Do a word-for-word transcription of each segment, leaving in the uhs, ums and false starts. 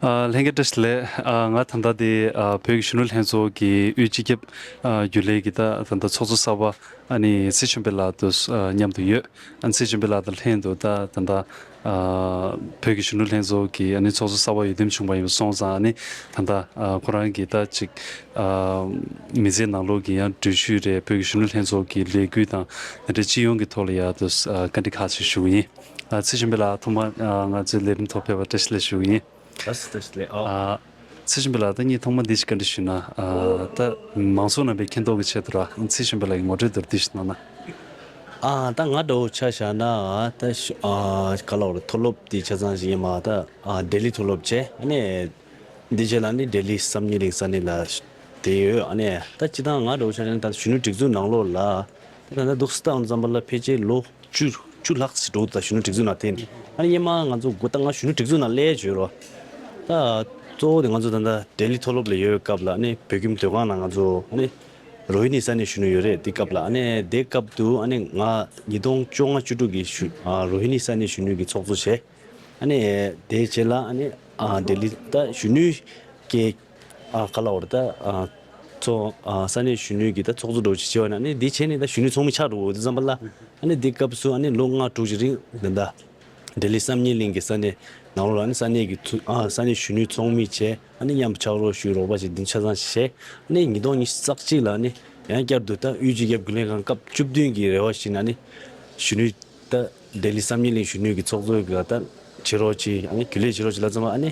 ཨ། ལྷན་རྒྱས་བཀྲ་ཤིས་བདེ་ལེགས། ཨ། ང་ད་ལྟ་དེ་ཨ་བོད་ཀྱི་གཞོན་ནུ་ལྷན་ཚོགས་ཀྱི་དབུས་སྤྱི་ཁྱབ་ཨ་རྒྱུན་ལས་ཀྱི་ད་ད་ལྟ་ཚོགས་གཙོ་གསར་པ་ཨ་ནི་ཚེ་ཆེན་པའི་ལགས་དང་ཨ་མཉམ་དུ་ཡོད། ཨ། ཚེ་ཆེན་པའི་ལགས་དང་ལྷན་དུ་ད་ད་ལྟ་ཨ་བོད་ཀྱི་གཞོན་ནུ་ལྷན་ཚོགས་ཀྱི་ཨ་ནི་ཚོགས་གཙོ་གསར་པ་འོས་འདེམས་བྱུང་བ་ཡིན་པ་སོང་ཙང་། ཨ་ནི་ད་ལྟ་ཨ་ཁོ་རང་གི་ད་ཅིག་ཨ་མི་ཚེའི་ནང་ལོགས་ཀྱི་ཡང་འགྲུལ་བཞུད་རེད། བོད་ཀྱི་གཞོན་ནུ་ལྷན་ཚོགས་ཀྱི་ལས་འགུལ་དང་དེ་འདྲའི་སྤྱི་ཡོངས་ཀྱི་ཐོག་ལ་ཡང་དུ་ཨ་བཀའ་འདྲི་ཁག་ཅིག་ཞུ་གི་ཡིན། ཨ། ཚེ་ཆེན་པའི་ལགས། ཐོག་མར་ཨ་ང་ཚོའི་ལས་རིམ་ཐོག་ཕེབས་པར་བཀྲ་ཤིས་བདེ་ལེགས་ཞུ་གི་ཡིན། ལགས་སོ། བཀྲ་ཤིས་བདེ་ལེགས། ཨོ། ཨ། ཚེ་ཆེན་པའི་ལགས། ད་ངས་ཐོག་མར་འདི་ཞིག་བཀའ་འདྲི་ཞུས་ན། ཨ། ད་མང་ཚོགས་རྣམ་པས་མཁྱེན་རྟོགས་ཀྱི་ཆེད་དུ་ར་ཚེ་ཆེན་པའི་ལགས་ཀྱི་ངོ་སྤྲོད་མདོར་བསྡུས་ཤིག་གནང་ན། ཨ། ད་ང་འདྲ་བོ་ཆ་བཞག་ན། ད་ཤ་ཨ་ག་ལབ་རེད། མཐོ་སློབ་དེ་ཆ་ཚང་ཞིག་ཡིན་མ། ད་ཨ་ལྡི་ལི་མཐོ་སློབ་བྱས། ཨ་ནི་འདི་རྗེས་ལ་ནི་ལྡི་ལི་བསམ་ཡས་གླིང་ས་གནས་ལ་བསྡད་ཡོད། ཨ་ནི་ད་སྤྱིར་བཏང་ང་འདྲ་བོ་ཆ་བཞག་ན་ད་གཞོན་ནུ་སྒྲིག་འཛུགས་ནང་ལོགས་ལ། ད་ད་ལྟ་འདུག་སེ་བཏང་ཙམ་པ་ལ་ཕལ་ཆེར་ལོ་བཅུ་བཅུ་ལྷག་ཙམ་འགྲོ་འདུག་ད་གཞོན་ནུ་སྒྲིག་འཛུགས་ནང་བསྡད་ནས། ཨ་ནི་སྔོན་མ་ང་ཚོ་འགོ་ད་ང་གཞོན་ནུ་སྒྲིག་འཛུགས་ནང་སླེབས་བྱས་རོགས། ད་གཙོ་བོ་དེ་ང་ཚོ་ད་ལྟ་ལྡི་ལི་མཐོ་སློབ་ལ་ཡོད་པའི་སྐབས་ལ། ཨ་ནི་བོད་ཁྱིམ་སྡོད་ཁང་ནང་ང་ཚོ་ཨ་ནི་རོ་ཧི་ནི་ས་གནས་གཞོན་ནུ་ཡོད་རེད། དེ་སྐབས་ལ། ཨ་ནི་དེ་སྐབས་དུ་ཨ་ནི་ང་ཉིས་སྟོང་བཅོ་ལྔ་བཅུ་དྲུག་གི་གཞོན་ཨ་རོ་ཧི་ནི་ས་གནས་གཞོན་ནུ་གི་ཚོགས་གཙོ་བྱས། ཨ་ནི་དེའི་རྗེས་ལ་ཨ་ནི་ཨ་ལྡི་ལི་ད་གཞོན་ནུ་གི་ཨ་ག་ལབ་རེད། ད་ཨ་ཚོ་ཨ་ས་གནས་གཞོན་ནུ་གི་ད་ཚོགས་གཙོ་འདྲ་བོ་ཅིག་བྱས་པ་ན། ཨ་ནི་འདི་བྱས་ནས་ད་གཞོན་ནུ་ཚོགས་མི་ཆགས་འགྲོ་གི་འོ་དེ་ཙམ་པ་ལ། ཨ་ནི་འདི་སྐབས་སུ་ཨ་ནི་ལོ་ལྔ་དྲུག་ཅིག་རིང་ད་ལྟ་ལྡི་ལི་བསམ་ཡས་གླིང་གི་ས་གནས་ནང་ལོགས་ལ་ཨ་ནི་ས་གནས་ཀྱི་ཚུ་ཨ་ས་གནས་གཞོན་ནུ་ཚོགས་མི་བྱས། ཨ་ནི་མཉམ་དུ་ཕྱག་རོགས་ཞུས། རོགས་པ་བྱས། འདི་ཆ་ཚང་བྱས། ཨ་ནི་ཉིས་སྟོང་ཉི་ཤུ་རྩ་གཅིག་ལ་ཨ་ནི་ཡང་བསྐྱར་དུ་ད་དབུས་སྤྱི་ཁྱབ་རྒྱུན་ལས་ཁང་སྐབས་བཅུ་བདུན་གྱི་རེ་བ་བཞིན། ཨ་ནི་གཞོན་ནུ་ད་ལྡི་ལི་བསམ་ཡས་གླིང་གཞོན་ནུ་གི་ཚོགས་གཙོ་གི་ད་བྱེད་རོགས་གྱིས། ཨ་ནི་རྒྱུན་ལས་བྱེད་རོགས་གྱིས་ལབ་ཙམ་པ། ཨ་ནི་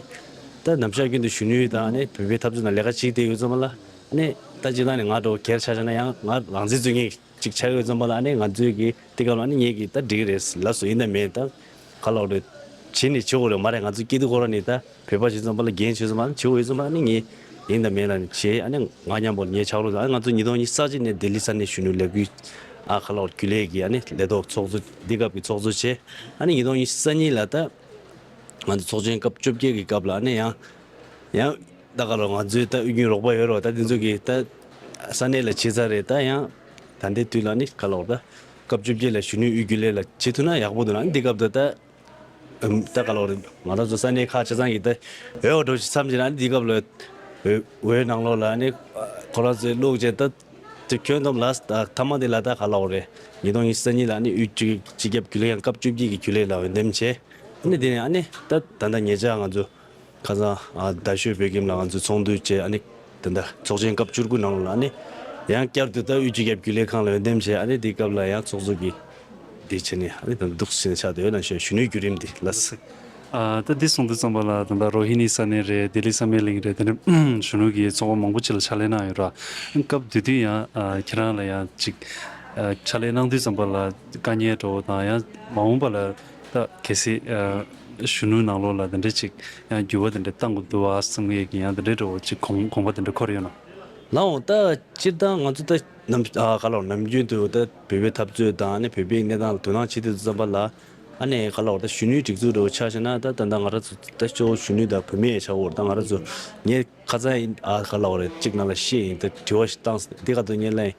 ད་ནམ་ཞག་རྒྱུན་དུ་གཞོན་ནུ་དང་ཨ་ནི་བོད་པའི་འཐབ་རྩོད་ནང་ལས་ཀ་བྱེད་བསྡད་ཡོད་ཙམ་པ་ལ། ཨ་ནི་ད་སྤྱིར་བཏང་ནས་ང་འདྲ་བོ་སྒེར་ཆ་བཞག་ན་ཡང་ང་རང་བཙན་རྩོད་མཁན་ཅིག་ཆགས་ཡོད་ཙམ་པ་ལ། ཨ་ནི་ང་ཚོས་ཀྱི་དེ་སྐབས་ལ་ཨ་ནི་ངེད་ཀྱིས་ད་འགྲིག་གི་རེད་ལབ་སོང་། ཡིན་དང་མིན་ད་ག་ལབ་རེད། བྱེད་ནི་བྱེད་དགོས་རེད་མ་རེད། ང་ཚོ་སྐྱིད་སྡུག་ཁོ་རང་ནི་ད་བོད་པ་བྱེད་ཙམ་པ་ལ་འགན་བྱེད་ཙམ་པ་ལ་བྱེད་དགོས་ཡོད་ཙམ་པ་ལ། ཨ་ནི་ངས་ཡིན་དང་མིན་ལ་ནི་བྱེད། ཨ་ནི་ང་མཉམ་པོ་ངའི་ཕྱག་རོགས་དང་། ཨ་ནི་ང་ཚོ་ཉིས་སྟོང་ཉི་ཤུ་རྩ་གཅིག་ནས་ལྡི་ལི་ས་གནས་གཞོན་ནུ་ལས་འགུལ་ཨ་ག་ལབ་རྒྱུན་ལས་ཀྱི་ཨ་ནི་ལས་ཐོག་ཚོགས་གཙོ། འདི་སྐབས་ཀྱི་ཚོགས་གཙོ་བྱས། ཨ་ནི་ཉིས་སྟོང་ཉི་ཤུ་རྩ་གཉིས་ལ་ད་ང་ཚོ་ཚོགས་ཆེན་སྐབས་བཅོ་བརྒྱད་ཀྱི་སྐབས་ལ་ཨ་ནི་ཡང་ཡང་ད་ག་ལབ་ང་ཚོའི་ད་དབུས་རྒྱུན་རོགས་པ་ཡོད་རོགས། ད་དེ་ཚོ་གིས་ད་ས་གནས་ལ་བྱས་ཚར་རེད། ད་ཡང་ད་ལྟའི་དུས་ལ་ནི་ག་ལབ་ད་སྐབས་བཅོ་བརྒྱད་ལ་གཞོན་ནུའི་དབུས་རྒྱུན་ལས་ལ་བྱེད་ཐུབ་ན་ཡག་པོ་འདུག་ན། འདི་སྐབས་ད་ད་ཨམ་ད་ག་ལབ་རེད། ང་རང་ཚོ་ས་གནས་ཁག་ཆ་ཚང་གི་ད་འོས་པ་འགྲོ་ཞིག་མཚམས་ཅིག་ན་འདི་སྐབས་ལ་འོས་འོས་ནང་ལོགས་ལ་ནི་ཁོ་རང་ཚོའི་བླུགས་བྱས། ད་དེ་ཁྱོན་བསྡོམས་ལ་ད་མཐའ་མ་དེ་ལ་ད་ག་ལབ་རེད། ཉིས་སྟོང་ཉི་ཤུ་རྩ་གཉིས་ལ་ནི་དབུས་སྤྱི་སྤྱི་ཁྱབ་རྒྱུན་ལས་ཁང་སྐབས་བཅོ་བརྒྱད་ཀྱི་རྒྱུན་ལས་ལ་འོས་འདེམས་བྱས། ཨ་ནི་དེ་ནས་ཨ་ནི་ད་ད་ལྟ་ཉེ་ཆར་ང་ཚོ་ཁ་སང་ཨ་རྡ་ཤོད་བོད་ཁྱིམ་ལ་ང་ཚོས་ཚོགས་འདུ་བྱས། ཨ་ནི་དེ་འདྲ་ཚོགས་ཆེན་སྐབས་བཅུ་དགུ་ནང་ལ་ཨ་ནི་ཡང་བསྐྱར་དུ་ད་དབུས་སྤྱི་ཁྱབ་རྒྱུན་ལས་ཁང་ལ་འོས་འདེམས་བྱས། ཨ་ནི་དེའི་སྐབས་ལ་ཡང་ཚོགས་གཙོ་གི་འདི་བྱས་ནས། ཨ་ནི་ད་འདུག་སེ་ཆགས་བསྡད་ཡོད། ན་ཞོ་གཞོན་ནུའི་བརྒྱུད་རིམ་འདི་ལགས། ཨ་ད་འདི་གསུང་དུས་ཙམ་པ་ལ་ད་ལྟ་རོ་ཧི་ནི་ས་གནས་རེད། ལྡི་ལི་བསམ་ཡས་གླིང་རེད། དེ་འདྲ་གཞོན་ནུ་གི་ཚོགས་པ་མང་པོ་ཅིག་ལ་ཕྱག་ལས་གནང་ཡོད་ར། སྐབས་དེ་དུས་ཡང་ཨ་ཁྱེད་རང་ལ་ཡང་ཅིག་ཨ་ཕྱག་ལས་གནང་དུས་ཙམ་པ་ལ་དཀའ་ངལ་འདྲ་བོ་དང་ཡང་མ་འོངས་པ་ལ་ད་གལ་སྲིད་ཨ་གཞོན་ནུ་ནང་ལོགས་ལ་དེ་འདྲ་ཅིག་ཡང་འགྱུར་བ་དེ་འདྲ་གཏང་དགོས་འདུག་བ་བསམ་གྱི་ཡང་དེ་འདྲ་འདྲ་བོ་ཅིག་དགོངས་དགོངས་པ་དེ་འདྲ་འཁོར་ཡོད་ན། ལགས་འོང་། ད་སྤྱིར་བཏང་ང་ཚོ་ད་ནམ་ཨ་ག་ལབ་ནམ་རྒྱུན་དུ་ད་བོད་པའི་འཐབ་རྩོད་དང་ཨ་ནི་བོད་པའི་གནས་སྟངས་ལ་དོ་སྣང་བྱེད་དུས་ཙམ་པ་ལ། ཨ་ནི་ག་ལབ་ད་གཞོན་ནུའི་སྒྲིག་འཛུགས་འདྲ་བོ་ཆ་བཞག་ན། ད་ད་ལྟ་ང་རང་ཚོ་ད་གཙོ་བོ་གཞོན་ནུ་དང་བུད་མེད་ཆགས་ཡོད་རེད། ད་ང་རང་ཚོ་ངས་ཁ་སང་ཡིན་ཨ་ག་ལབ་རེད། གཅིག་ནང་ལ་བཤད་ཡིན། ད་དྲི་བ་ཞིག་བཏང་། འདི་ག་དུས་ངས་ལབ་ཡིན།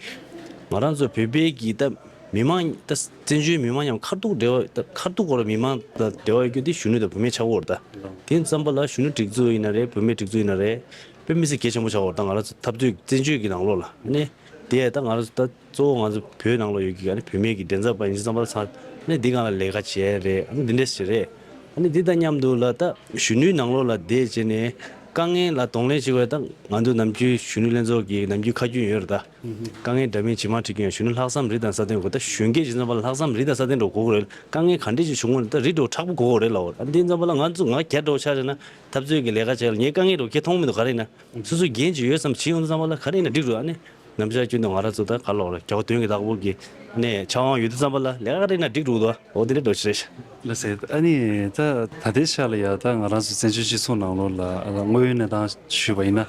ང་རང་ཚོ་བོད་པའི་གི་ད་མི་མང་ད་བཙན་བྱོལ་མི་མང་མཉམ་ཁ་ཐུག་འབྲེལ་བ། ད་ཁ་ཐུག་སྐོར་མི་མང་ད་འབྲེལ་བ་ཡོད་རྒྱུ་དེ་གཞོན་ནུ་དང་བུད་མེད་ཆགས་ཡོད་རེད། ད་དེ་ཙམ་པ་ལ་གཞོན་ནུ་སྒྲིག་འཛུགས་ཡིན་ན་རེད། བུད་མེད་སྒྲིག་འཛུགས་ཡིན་ན་རེད། དཔེ་མི་སྲིད་གལ་ཆེན་པོ་ཆགས་ཡོད་རེད། ད་ང་རང་ཚོ་འཐབ་རྩོད་བཙན་བྱོལ་གྱི་ནང་ལོགས་ལ་ནི་དེ་ད་ང་རང་ཚོ་ད་གཙོ་བོ་ང་ཚོ་བོད་ནང་ལོགས་ཡོད་ཀྱི་ཨ་ནི་བུད་མེད་ཀྱི་མགྲིན་ཚབ་པ་ཡིན་ཙམ་པ་ལ་ཚང་ནི་འདི་སྒང་ལ་ལས་ཀ་བྱས་རེད། ཨ་ནི་འདི་འདྲས་ཞིག་རེད། ཨ་ནི་འདི་དང་མཉམ་དུ་ལ་ད་གཞོན་ནུའི་ནང་ལོགས་ལ་བསྡད་བྱས་ནས་དཀའ་ངལ་ལ་གདོང་ལེན་བྱེད་དགོས། ད་ང་ཚོ་ནམ་རྒྱུན་གཞོན་ནུ་ལྷན་ཚོགས་ཀྱི་ནམ་རྒྱུན་ཁ་རྒྱུན་ཡོད་རེད། ད་དཀའ་ངལ་འདྲ་མིན་ཇི་མ་འཕྲད་ཀྱི་ཡང་གཞོན་ནུ་ལྷག་བསམ་རི་དང་ས་སྟེང་དགོས། ད་གཞོན་སྐྱེས་ཇི་ཙམ་པ་ལ་ལྷག་བསམ་རི་དང་ས་སྟེང་འགྲོ་དགོས་ཀྱི་རེད། དཀའ་ངལ་ག་འདྲས་ཅིག་བྱུང་བ་ནི་ད་རི་འགྲོ་མཁྲེགས་པོ་དགོས་ཀྱི་རེད་ལབ། ཨ་ནི་འདི་ཙམ་པ་ལ་ང་ཚོ་ང་རྒྱལ་འགྲོ་ཆགས་རེད་ན། འཐབ་རྩོད་ཀྱི་ལས་ཀ་བྱས་ལ་ངས་དཀའ་ངལ་འགྲོ་ཁྱེད་མཐོང་མི་འདུག་ག་རེ་ཡིན་ན། སོ་སོའི་འགན་ཅིག་ཡོད་བསམ་བྱེད་ཡོང་དུས་ཙམ་པ་ལ་ག་རེ་ཡིན་ན་འགྲིག་འགྲོ། ཨ་ནི་ནམ་ཞག་རྒྱུན་དུ་ང་རང་ཚོ་ད་ག་ལབ་རེད། རྒྱལ་བ་དོན་གྱི་བདག་པོ་གི་ནས་ཕྱག་དབང་ཡོད་དུས་ཙམ་པ་ལ་ལས་ཀ་ག་རེ་ཡིན་ན་འགྲིག་འགྲོ་འདུག་འོ་དེ་འདྲ་འགྲོ་ཞིག་རེད། ལགས་སེ། ཨ་ནི་ད་ད་ལྟའི་ཆ་ལ་ཡ་ད་ང་རང་ཚོ་བཙན་བྱོལ་སྤྱི་ཚོགས་ནང་ལོགས་ལ་ཨ་དངོས་ཡོད་གནས་སྟངས་ཞུས་པ་ཡིན་ན།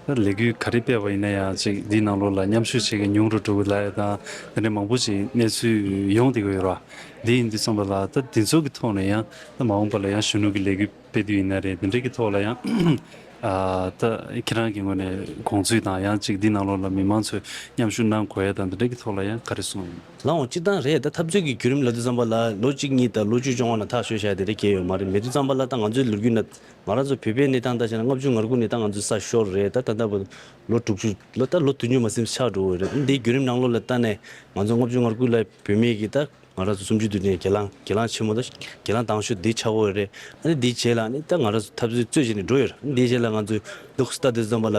ད་ལས་འགུལ་ག་རེ་སྤེལ་བ་ཡིན་ན་ཡང་ཅིག་འདིའི་ནང་ལོགས་ལ་མཉམ་ཞུགས་བྱེད་མཁན་ཉུང་རུ་འགྲོ་གི་ལབ་ཡ་དང་དེ་འདྲ་མང་པོ་ཅིག་གནས་ཚུལ་ཡོང་བསྡད་ཀྱི་ཡོད་ར། འདི་ཡིན་དུས་ཙམ་པ་ལ་ད་འདི་ཚོ་གི་ཐོག་ནས་ཡང་ད་མ་འོངས་པ་ལ་ཡང་གཞོན་ནུ་གི་ལས་འགུལ་སྤེལ་དུས་ཡིན་ན་རེད། འདི་འདྲའི་གི་ཐོག་ལ་ཡང་ཨ་ད་ཁྱེད་རང་གི་ངོས་ནས་དགོངས་ཚུལ་དང་ཡང་ཅིག་འདི་ནང་ལོགས་ལ་མི་མང་ཚོས་མཉམ་ཞུགས་གནང་དགོས་ཡ་དང་འདི་འདྲའི་གི་ཐོག་ལ་ཡང་ག་རེ་གསུངས་ཡོད། ལགས་འོང་། སྤྱིར་བཏང་རེད། ད་འཐབ་རྩོད་ཀྱི་བརྒྱུད་རིམ་ལབ་དུས་ཙམ་པ་ལ་ལོ་གཅིག་གཉིས་དང་ལོ་བཅུ་བཅོ་ལྔ་ནང་ཐག་ཆོད་བཞག་དེ་འདྲ་གང་ཡང་ཡོད་མ་རེད། མེད་དུས་ཙམ་པ་ལ་ད་ང་ཚོའི་ལོ་རྒྱུས་ནང་ང་རང་ཚོ་བོད་པའི་གནས་སྟངས་ལྟ་བྱས་ན་ལྔ་བཅུ་ང་དགུ་ནས་ད་ང་ཚོ་ས་ཤོར་རེད། ད་ད་ལྟ་བར་ལོ་དྲུག་ཅུ་ལོ་ད་ལོ་བདུན་ཅུ་མ་ཟིན་ཆགས་འགྲོ་གི་རེད། འདིའི་བརྒྱུད་རིམ་ནང་ལོགས་ལ་ལྟ་ནས་ང་ཚོ་ལྔ་བཅུ་ང་དགུ་ལ་བུད་མེད་ཀྱི་ད་ང་རང་ཚོ་སུམ་ཅུ་དུས་ནས་སྒེར་ལངས་སྒེར་ལངས་ཆེན་མོ་དང་སྒེར་ལངས་དང་ཤོས་འདི་ཆགས་ཡོད་རེད། ཨ་ནི་འདིའི་རྗེས་ལ་ཨ་ནི་ད་ང་རང་ཚོ་འཐབ་རྩོད་རྩོད་བྱས་ནས་འགྲོ་ཡོད་རེད། ཨ་ནི་འདིའི་རྗེས་ལ་ང་ཚོས་འདུག་སེ་ལྟ་དུས་ཙམ་པ་ལ་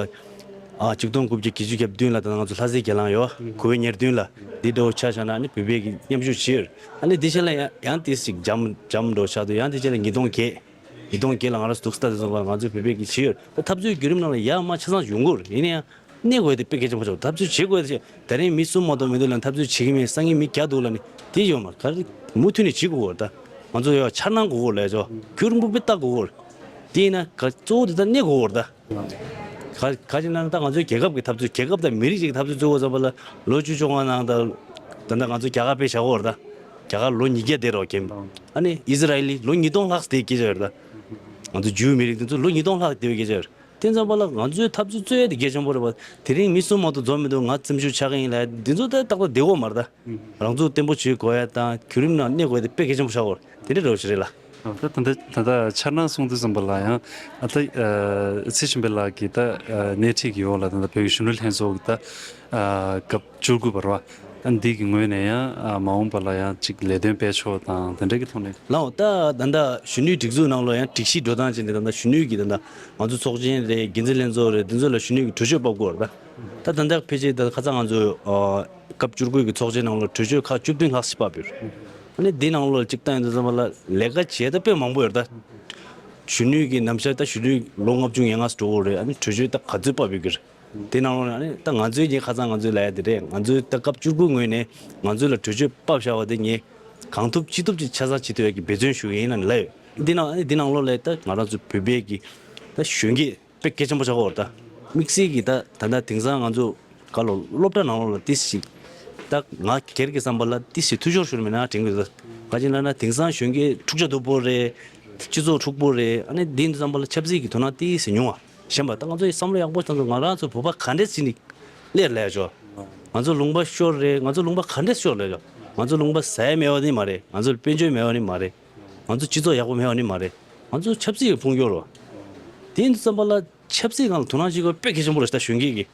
ཨ་གཅིག་སྟོང་དགུ་བརྒྱ་བརྒྱད་ཅུ་གྱ་བདུན་ལ་ད་ང་ཚོ་ལྷ་སའི་སྒེར་ལངས་ཡོད། གོ་བོད་ཉེར་བདུན་ལ་འདི་འདྲ་བོ་ཆ་བཞག་ན་ཨ་ནི་བོད་པའི་གི་མཉམ་ཞུགས་བྱས་ཡོད་རེད། ཨ་ནི་འདིའི་རྗེས་ལ་ཡང་ཡང་ཏོག་ཙམ་འཇམ་འཇམ་འགྲོ་ཆགས་འདུག་ཡང་འདིའི་རྗེས་ལ་ཉིས་སྟོང་བརྒྱད། ཉིས་སྟོང་བརྒྱད་ལ་ང་རང་ཚོ་འདུག་སེ་ལྟ་དུས་ཙམ་པ་ང་ཚོའི་བོད་པའི་གི་བྱས་ཡོད་རེད། ད་འཐབ་རྩོད་བརྒྱུད་རིམ་ནང་ལ་ཡར་མར་ཆ་ཚང་ཡོང་གི་ཡོད་རེད། ཡིན་ན་ཡང་གནས་དགོས་དེ་དཔེ་གལ་ཆེན་པོ་ཆགས་འདུག་འཐབ་རྩོད་བྱེད་དགོས་དེ་ད་རིང་མི་གསུམ་མ་གཏོགས་མི་འདུག་ལབ་འཐབ་རྩོད་བྱེད་ཀྱི་མེད། སང་ཉིན་མི་བརྒྱ་འདུག་ལབ་ནས་དེ་ཡོད་མ་རེད། ག་རེ་མུ་མཐུད་ནས་བྱེད་དགོས་ཡོད་རེད། ད་ང་ཚོ་ཡང་འཆར་སྣང་དགོས་ཡོད་རེད། ལས་ཆོག་རྒྱུན་རིང་པོ་དཔེ་ལྟ་དགོས་ཡོད་རེད། དེ་ཡིན་ན་ག་གཙོ་བོ་དེ་ད་གནས་དགོས་ཡོད་རེད། ད་ག་ག་ཅིག་ན་ད་ང་ཚོའི་རྒྱལ་ཁབ་ཀྱི་འཐབ་རྩོད་རྒྱལ་ཁབ་དང་མི་རིགས་ཅིག་འཐབ་རྩོད་རྩོད་དགོས་ཙམ་པ་ལ་ལོ་བཅུ་བཅོ་ལྔ་ནང་ད་ད་ལྟ་ང་ཚོ་རྒྱ་གར་དཔེ་བཞག་ཡོད་རེད། ད་རྒྱ་གར་ལོ་ཉིས་བརྒྱ་བསྡད་རོགས་རྒྱན། ཨ་ནི་ཨི་ཟི་ར་ཨེལ་ལི་ལོ་ཉིས་སྟོང་ལྷག་བསྡད་སྐད་ཆ་ཡོད་རེད། ད་ང་ཚོ་ཇུའུ་མི་རིགས་དེ་ཚོ་ལོ་ཉིས་སྟོང་ལྷག་བསྡད་པའི་སྐད་ཆ་ཡོད་རེད། དེ་ཙམ་པ་ལ་ང་ཚོའི་འཐབ་རྩོད་རྩོད་ཡས་དེ་གལ་ཆེན་པོ་རེད་པ། དེ་རིང་མི་གསུམ་མ་གཏོགས་འཛོམས་མི་འདུག་ང་བཙུན་ཆུ་ཆགས་ཀྱི་ཡིན་ལབ་ཡ་འདི་ཚོ་ད་ཏག་ཏག་བསྡད་ཡོད་མ་རེད། ད་རང་ཚུགས་བརྟན་པོ་བྱེད་དགོས་ཡ་དང་བརྒྱུད་རིམ་ནང་གནས་དགོས་ཡ་དེ་དཔེ་གལ་ཆེན་པོ་ཆགས་ཡོད་རེད། དེ་འདྲ་འདྲ་བོ་ཞིག་རེད་ལ། ད་ད་ད་ད་ད་འཆར་སྣང་གསུང་དུས་ཙམ་པ་ལ་ཡང་ཨ་ད་ཚེ་ཆེན་པའི་ལགས་ཀྱིས་ད་སྣེ་ཁྲིད་ཀྱི་འོག་ལ་ད་ད་བོད་ཀྱི་གཞོན་ནུ་ལྷན་ཚོགས་ཀྱི་ད་སྐབས་བཅུ་དགུ་པ་རེད་པ། ཨ་འདི་གི་ངོས་ནས་ཡང་ཨ་མ་འོངས་པ་ལ་ཡང་ཅིག་ལས་དོན་སྤེལ་ཕྱོགས་དང་དེ་འདྲ་གི་ཐོག་ནས། ལགས་འོ། ད་ད་ལྟ་གཞོན་ནུའི་སྒྲིག་འཛུགས་ནང་ལོགས་ཡང་སྒྲིག་གཞི་འགྲོ་སྟངས་བྱས་ནས་ད་ལྟ་གཞོན་ནུའི་གི་ད་ལྟ་ང་ཚོ་ཚོགས་ཆེན་རེད། འགན་འཛིན་ལྷན་ཚོགས་རེད། འདི་ཚོ་ལ་གཞོན་ནུའི་གི་གྲོས་ཆོད་ཕབ་དགོས་རེད། ད་ད་ལྟ་ཕལ་ཆེར་ད་ཁ་སང་ང་ཚོ་ཨ་སྐབས་བཅུ་དགུ་གི་ཚོགས་ཆེན་ནང་ལོགས་གྲོས་ཆོད་ཁག་བཅུ་བདུན་ལྷག་ཞིག་ཕབ་ཡོད་རེད། ཨ་ནི་འདི་ནང་ལོགས་ལ་གཅིག་བཏང་ཡོང་དུས་ཙམ་པ་ལ་ལས་ཀ་བྱེད་ད་དཔེ་མང་པོ་ཡོད་རེད། ད་གཞོན་ནུའི་གི་ནམ་ཞར་ད་གཞོན་ནུའི་ལོ་ལྔ་བཅུ་ང་ལྔ་འགྲོ་གི་རེད། ཨ་ནི་གྲོས་ཆོད་ད་ག་ཚོད་ཕབ་ཡོད་གི་རེད། དེ་ནང་ལོགས་ནས་ཨ་ནི་ད་ང་ཚོའི་ཉེ་ཁ་སང་ང་ཚོའི་ལབ་ཡ་དེ་རེད། ང་ཚོའི་ད་སྐབས་བཅུ་དགུ་ངོས་ནས་ང་ཚོའི་ལ་གྲོས་ཆོད་ཕབ་བཞག་པ་དེ་ངས་གང་ཐུབ་ཅི་ཐུབ་ཅིག་ཆ་ཚང་བྱེད་ཐུབ་ཡ་གི་འབད་བརྩོན་ཞུ་གི་ཡིན་ལབ་ནས་ལབ་ཡོད། འདི་ནང་ཨ་ནི་འདི་ནང་ལོགས་ལ་ད་ང་རང་ཚོ་བོད་པའི་གི་ད་གཞོན་སྐྱེས་དཔེ་གལ་ཆེན་པོ་ཆགས་ཀྱི་ཡོད་རེད། ད་དམིགས་བསལ་གྱི་ད་ད་ལྟ་དེང་སང་ང་ཚོ་ག་ལོ་སློབ་གྲྭ་ནང་ལོགས་ལ་ཏིས་ཞིག་ད་ང་སྒེར་གྱི་བསམ་པ་ལ་ཏིས་ཞིག་འཐུས་ཤོར་ཤོར་མེད་ན་དྲན་གྱི་འདུག་ག་ཅི་ལབ་ན་དེང་སང་གཞོན་སྐྱེས་འཁྲུག་ཆ་སྡུག་པོ་རེད། སྤྱི་ཚོགས་འཁྲུག་པོ་རེད། ཨ་ནི་འདི་འདི་བསམ་པ་ལ་ཆབ་སྲིད་ཀྱི་དོ་སྣང་ཏིས་ཞིག་ཉུང་བ། གཞན་པ་ད་ང་ཚོ་ཡི་བསམ་བློ་ཡག་པོ་བཏང་ཚོ་ང་རང་ཚོ་བོད་པ་ག་འདྲས་ཟིན་ནི་ལེར་ལས་ཆོག་ང་ཚོ་ལུང་པ་ཤོར་རེད། ང་ཚོ་ལུང་པ་ག་འདྲས་ཤོར་ལས་ཆོག་ང་ཚོ་ལུང་པ་ཟ་ཡ་མེད་པ་ནི་མ་རེད། ང་ཚོ་དཔལ་འབྱོར་མེད་པ་ནི་མ་རེད། ང་ཚོ་སྤྱི་ཚོགས་ཡག་པོ་མེད་པ་ནི་མ་རེད། ང་ཚོ་ཆབ་སྲིད་ཀྱི་ཕུང་སྐྱོར་རོ། དེ་ཡིན་དུས་ཙམ་པ་ལ་ཆབ་སྲིད་སྒང་ལ་དོ་སྣང་བྱེད་དགོས་དཔེ་གལ་ཆེན་པོ་རེད། ད་གཞོན་སྐྱེས་ཀྱི་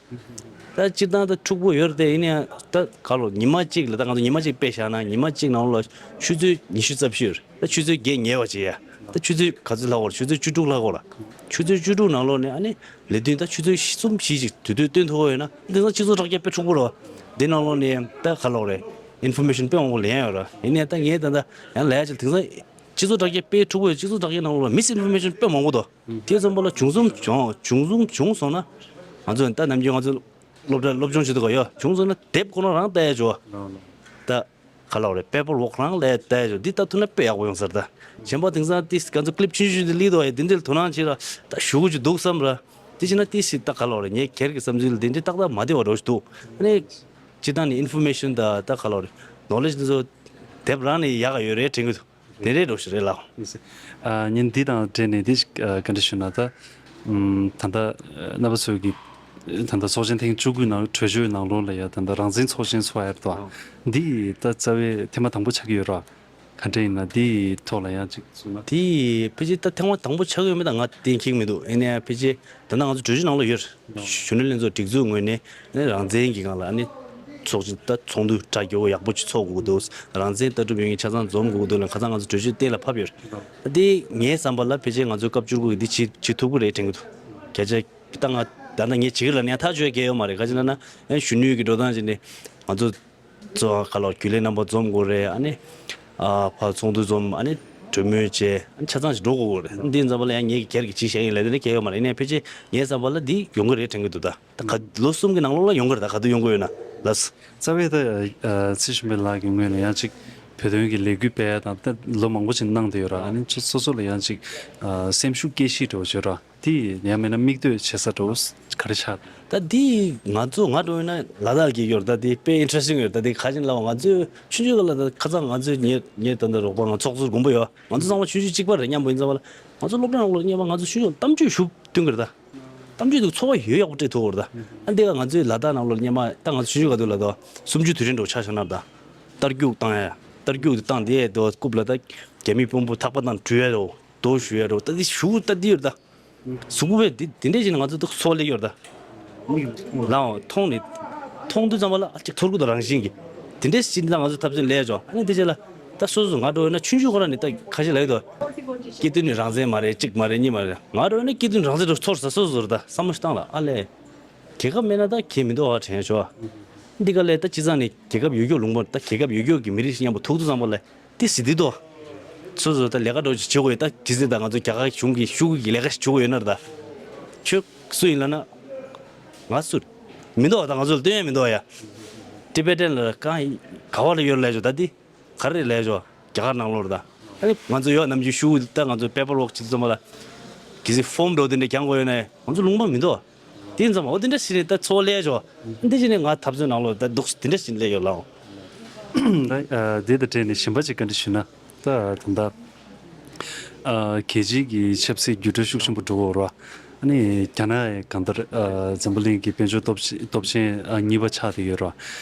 ད་སྤྱིར་བཏང་ད་འཁྲུག་པོ་ཡོད་རེད་དེ། ཡིན་ན་ཡང་ད་ག་ལོ་ཉི་མ་གཅིག་ལ་ད་ང་ཚོ་ཉི་མ་གཅིག་དཔེ་བཞག་ན་ཉི་མ་གཅིག་ནང་ལ་ཆུ་ཚོད་ཉི་ཤུ་རྩ་བཞི་ཡོད་རེད། ད་ཆུ་ཚོད་བརྒྱད་ཉལ་བ་བྱེད་ཡ། ད་ཆུ་ཚོད་ག་ཚོད་ལྷག་གོ་རེད། ཆུ་ཚོད་བཅུ་དྲུག་ལྷག་གོ་ར། ཆུ་ཚོད་བཅུ་དྲུག་ནང་ལོགས་ནས་ཨ་ནི་ལས་དོན་ད་ཆུ་ཚོད་གསུམ་བཞི་ཅིག་དུས་ཚོད་བཏོན་ཐུབ་ཡོད་ན་དེང་སང་སྤྱི་ཚོགས་དྲ་རྒྱ་དཔེ་འཁྲུག་པོ་རེད་བ། དེ་ནང་ལོགས་ནས་ད་ག་ལོག་རེད། ཨིན་ཕོར་མེ་ཤན་དཔེ་མང་པོ་ལེན་ཡ་ཡོད་ར། ཡིན་ནའི་ད་ངས་ད་ད་ཡང་ལབ་ཡ་ཅིག་དེང་སང་སྤྱི་ཚོགས་དྲ་རྒྱ་དཔེ་འཁྲུག་པོ་ཡོད། སྤྱི་ཚོགས་དྲ་རྒྱ་ནང་ལོགས་ལ་མིས་ཨིན་ཕོར་མེ་ཤན་དཔེ་མང་པོ་འདུག་དེ་ཙམ་པ་ལ་བྱུང་སོང་བྱུང་བྱུང་སོང་བྱུང་སོང་ན་ང་ཚོ་ད་ནམ་རྒྱུན་ང་ཚོ་སློབ་གྲྭ་སློབ་སྦྱོང་བྱེད་དུས་ག་ཡོད་བྱུང་སོང་ན་དེབ་ཁོ་ན་རང་ལྟ་ཡ་ཅིག་ཡོད་ད། ག་ལབ་རེད། པེ་པར་ཝོག་རང་ལས་བལྟས་ཡོད། འདི་ལྟ་ཐུབ་ན་དཔེ་ཡག་པོ་ཡོང་ས་རེད་ད། གཞན་པ་དེང་སང་ཏིས་ག་ཚོད་ཀི་ལིབ་ཆུང་ཆུང་ཅིག་སླེབས་འདུག་ཡ། འདི་འདྲ་ལ་དོ་སྣང་བྱེད་ར་ད་ཞུ་གི་ཅིག་འདུག་བསམ་ར། དེ་བྱས་ན་ཏིས་ཞིག་ད་ག་ལབ་རེད། ངའི་སྒེར་གྱི་བསམ་ཚུལ་ལ་དེ་འདྲ་ཏག་ཏག་མ་བདེ་བ་འདྲ་ཞིག་འདུག་ཨ་ནི་སྤྱིར་བཏང་ནས་ཨིན་ཕོར་མེ་ཤན་དང་ད་ག་ལབ་རེད། ནོ་ལེཇ་འདི་ཚོ་དེབ་རང་ནས་ཡག་ག་ཡོད་རེད་དྲན་གི་འདུག་དེ་འདྲའི་འདྲ་ཞིག་རེད་ལགས། ཨ་ཉིན་འདི་དང་འབྲེལ་ནས་འདི་ཞིག་ཨ་བཀའ་འདྲི་ཞུ་ན་ད། ཨམ་ད་ལྟ་རྣམ་པ་ཚོས་ཀྱི་ད་ལྟ་ཚོགས་ཆེན་ཐེངས་བཅུ་དགུའི་ནང་གྲོས་ཆོད་ནང་ལོགས་ལ་ཡ་ད་ལྟ་རང་བཙན་ཚོགས་ཆེན་ཚོགས་ཡ་རེད་དོ། འདི་ད་རྩ་བའི་ཐེངས་མ་དང་པོ་ཆགས་ཀྱི་ཡོད་ར། ག་འདྲ་ཡིན་ན་འདིའི་ཐོག་ལ་ཡང་ཅིག་གསུངས་ན། དེ་ཕལ་ཆེར་ད་ཐེངས་མ་དང་པོ་ཆགས་ཀྱི་ཡོད་མེད་ད་ང་གཏན་འཁེལ་མི་འདུག་ཡིན་ནའི་ཕལ་ཆེར་ད་ལྟ་ང་ཚོ་གྲོས་ཆོད་ནང་ལ་ཡོད་རེད། གཞོན་ནུ་ལྷན་ཚོགས་སྒྲིག་འཛུགས་ངོས་ནས་ནི་རང་བཙན་གྱི་སྒང་ལ་ནི་ཚོགས་ཆེན་ད་ཚོགས་འདུ་གྲ་རྒྱས་པོ་ཡག་པོ་ཅིག་ཚོགས་དགོས་ཀྱི་འདུག་རང་བཙན་ལྟ་གྲུབ་ཡོད་མཁན་ཆ་ཚང་འཛོམས་དགོས་ཀྱི་འདུག་ལ་ཁ་སང་ང་ཚོ་གྲོས་ཆོད་གཏན་ལ་ཕབ་ཡོད་རེད། དེ་ངའི་བསམ་པ་ལ་ཕལ་ཆེར་ང་ཚོའི་སྐབས་བཅུ་དགུ་གི་འདི་བྱེད་བྱེད་ཐུབ་ཀྱི་རེད་དྲན་གྱི་འདུག་བརྒྱ་ཆ་ད་ང་ད་ལྟ་ངས་བྱེད་ཀྱི་ལབ་ནས་ཐག་ཆོད་ཡ་གང་ཡང་ཡོད་མ་རེད། ག་ཅི་ལབ་ན་ཡང་གཞོན་ནུ་གི་འགྲོ་སྟངས་བྱས་ནས་ང་ཚོ་གཙོ་བོ་ག་ལོ་རྒྱུན་ལས་རྣམ་པ་འཛོམས་དགོས་རེད། ཨ་ནི་ཨ་ཕར་ཚོགས་འདུ་འཛོམས། ཨ་ནི་གྲོས་མོལ་བྱས། ཨ་ནི་ཆ་ཚང་ཞིག་འགྲོ་དགོས་ཀྱི་རེད། འདི་ཙམ་པ་ལ་ཡང་ངེད་ཀྱི་སྒེར་གྱི་ཅིག་བཤད་ཡིན་ལབ་དེ་ནི་གང་ཡང་ཡོད་མ་རེད། ཡིན་ནའི་ཕལ་ཆེར་ངའི་བསམ་པ་ལ་འདི་ཡོང་གི་རེད་དྲན་གྱི་འདུག་ད་ད་ག་ལོ་གསུམ་གྱི་ནང་ལོགས་ལ་ཡོང་གི་རེད། ད་ག་དུས་ཡོང་གི་ཡོད་ན་ལགས། རྩ་བའི་ད་ཨ་ཚེ་ཆེན་པའི་ལགས་ཀྱི་ངོས་ནས་ཡང་ཅིག་ བོད་དོན་གྱི་ལས་འགུལ་སྤེལ་ཡ་དང་ད་ལོ་མང་པོ་ཅིག་གནང་བསྡད་ཡོད་ར། ཨ་ནི་ཁྱོད་སོ་སོ་ལ་ཡང་ཅིག་ཨ་སེམས་ཤུགས་སྐྱེད་གཞི་འདྲ་བོ་ཅིག་ཡོད་ར། དེ་ཡང་མིན་ན་མིག་ལྟོས་བྱེད་ས་འདྲ་བོ་ག་རེ་ཆགས། ད་འདི་ང་ཚོ་ང་འགྲོ་ཡོད་ན་ལ་དྭགས་ཀྱི་ཡོད་ར། ད་འདི་དཔེ་ཨིན་ཊ་རེ་སི་ཊིང་ཡོད་ར། ད་འདི་ག་ཅིག་ལབ་པ། ང་ཚོས་ཆུང་ཆུང་སྒང་ལ་ད་ཁ་སང་ང་ཚོས་ངའི་ངའི་ད་ལྟ་རོགས་པ་ང་ཚོགས་གཙོ་མགོན་པོ་ཡོད། ང་ཚོ་ཚང་མ་ཆུང་ཆུང་གཅིག་པ་རེད་སྙམ་པ་ཡིན་ཙང་བ་ལ། ང་ཚོ་སློབ་གྲྭ་ནང་ལོགས་ལ་སྙམ་པ་ང་ཚོ་ཆུང་ཆུང་གཏམ་བརྗོད་ཞུ་སྟོན་གི་རེད་ད། གཏམ་བརྗོད་དུ་ཚོར་བ་ཡོད་ཡག་པོ་སྤྲད་ཐུབ་ཀྱི་རེད་ད། ཨ་འདི་ག་ང་ཚོའི་ལ་དྭགས་ནང་ལོགས་སྙམ་པ་ད་ང་ཚོ་ཆུང་ཆུང་ག་དུས་ལ་ད་སུམ་ཅུ་དུས་དྲན་འདྲ་བོ་ཆ་བཞག་ན་ད། རྟ་རྒྱུག་བཏང་ཡ། རྟ་རྒྱུག་དེ་བཏང་དེ་དོ་རྐུབ་ལ་ད་རྒྱ་མི་དཔོན་པོ་ཐག་པ་དང་འགྲུལ་ཡ་རོ་དོ་ཞུ་ཡ་རོ་ད་དེ་ཞུ་ད་དེ་ཡོད་ད། གཟུགས་པོ་དེ་དེ་འདྲས་བྱས་ན་ང་ཚོ་ད་ཚོར་སླེབས་ཡོད་ད། ལའོ་མཐོང་ནས་མཐོང་དུས་ཙམ་པ་ལ་ཨ་ཅིག་ཚོར་གི་འདུག་རང་བཞིན་གྱི། དེ་འདྲས་ཞིག་ད་ང་ཚོ་འཐབ་རྩོད་སླེབས་ཡ་ཆོག་ཨ་ནི་དེ་རྗེས་ལ་ད་སོ་སོ་ང་འགྲོ་ཡོད་ན་ཆུང་ཆུང་ཁོ་རང་ནས་ད་ཁ་ཤས་ལབ་ཡོད་དོ། སྐྱེ་དུས་ནི་རང་བཙན་མ་རེད། གཅིག་མ་རེད་གཉིས་མ་རེད། ང་འགྲོ་ཡོད་ན་སྐྱེ་དུས་ནི་རང་བཙན་འདྲ་ཚོར་ས་སོ་སོ་རེད་ད། བསམ་བློ་ཞིག་བཏང་ལ་ཨ་ལས། རྒྱལ་ཁབ་མེད་ན་ད་གལ་མི་འདུག་བ་དྲན་ཤོག་འདི་ག་ལས་ད་སྤྱི་ཚང་ནས་རྒྱལ་ཁབ་ཡོད་རྒྱུ་ལུང་པ་ད་རྒྱལ་ཁབ་ཡོད་རྒྱུ་གི་མི་རིགས་ཤིག་མཉམ་པོ་ཐུག་དུས་ཙམ་པ་ལ་དེ་སྲིད་དེ་དོ། སོ་སོ་ད་ལས་ཀ་འགྲོ་ཅིག་བྱེད་དགོས་ཡོད་ད། ཇི་སྲིད་ད་ང་ཚོ་རྒྱ་གར་གཞུང་གི་ཤུགས་ཀྱི་ལས་ཀ་ཞིག་བྱེད་དགོས་ཡོད་ན་ར་ད། ཁྱོད་སུ་ཡིན་ལབ་ན། ང་སུ། མི་འདུག་བ་ད་ང་ཚོ་ལ་སྟོན་ཡ་མི་འདུག་བ་ཡ། ཊི་བེ་ཊན་ལ་གང་ག་བ་ལ་ཡོད་ལས་ཆོག་ད་འདི། ག་རེ་ལས་ཆོག་རྒྱ་གར་ནང་ལོགས་རེད་ད། ཨ་ནི་ང་ཚོ་ཡོད་ནམ་རྒྱུན་ཤུགས་ད་ང་ཚོ་པེ་པར་ཝོག་བྱེད་དུས་ཙམ་པ་ལ། གལ་སྲིད་ཕོམ་འགྲོ་དེ་འདྲ་རྒྱང་དགོས་ཡོད་ན་ང་ཚོ་ལུང་པ་མི་འདུག་དེ་ཡིན་ཙམ་འོ་དེ་འདྲ་ཞིག་ནས་ད་ཚོར་སླེབས་ཆོག་འདི་ཞིག་ནས་ང་འཐབ་རྩོད་ནང་ལོགས་ད་འདུག་དེ་འདྲ་ཞིག་སླེབས་ཡོད་ལགས། ད་འདི་དང་འབྲེལ་ནས་གཞན་པ་ཅིག་བཀའ་འདྲི་ཞུས་ན། ད་ད་ལྟ་རྒྱལ་སྤྱིའི་གི་ཆབ་སྲིད་འགྱུར་འགྲོས་ཤུགས་ཆེན་པོ་འགྲོ་གི་ཡོད་རེད་བ། ཨ་ནི་རྒྱ་ནག་གང་ལྟར་འཛམ་བུ་གླིང་གི་དཔལ་འབྱོར་སྟོབས་ཆེ་སྟོབས་ཆེན་གཉིས་པ་ཆགས་བསྡད་ཡོད་རེད་